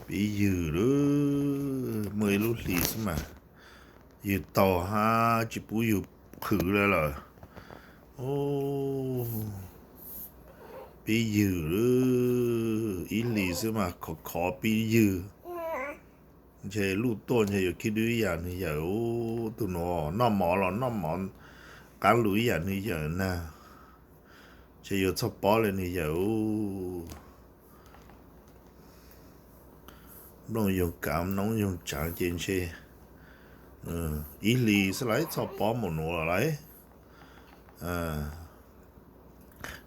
Pib ywg lawm, muaj ib lub hlis xwb mas ywg taug hab tsis pub yug qhwv lawm lawm. Pib ywg lawm, ib hlis xwb mas khov khov pib ywg. Ntshe luj tuaj ntshe yuav khib lwb ib yam nws yawm. Tus nuav noj mov los noj mov qaab lug ib yam nws yawm na. Ntshe yuav txhob pob le nws yawm. Nplooj yoog kav noob yoog tsaav ces ntshe ib hlis xwb lawm, txhob pob npaum nuav lawm lauj.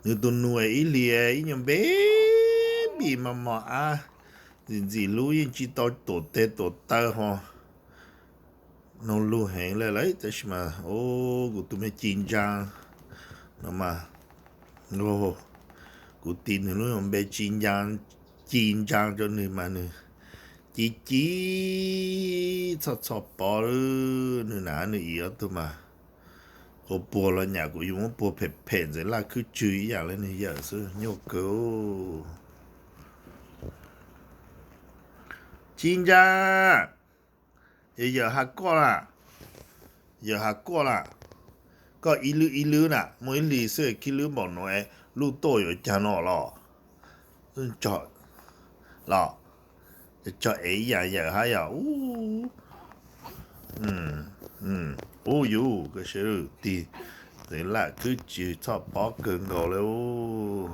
Nws tus nus ib hlis ib nyuas npe npis mos mos ab, ntxim ntxim hlub yeej tsis tau tuam teg tuam taw ho. Noog lug heev le lawm tab sis mas kuv tus me ci ntsaa no mas, kuv tis nws lub npe ci ntsaa, ci ntsaa rau nws mas nws ci ci, txhob txhob pob, nws nam nws ib ob tug mas ua puag los nyam kuv yuav muab puag phem phem ntxeev laj khwb tswg ib yam le nws yawm xwb, nyuaj kawg. Ci ntsaa, yawm yawm has koj lawm, yawm has koj lawm. Koj ib lwb ib lwb na, muaj ib hlis xwb khib lwb npaum nuav, luj tuaj yuav caag no los, los tso ev ib yam yawm hab yog ub. Ub yus koj sawv daws tig, ntxeev laj khwb tswg txhob pob kawg nkaus le ub.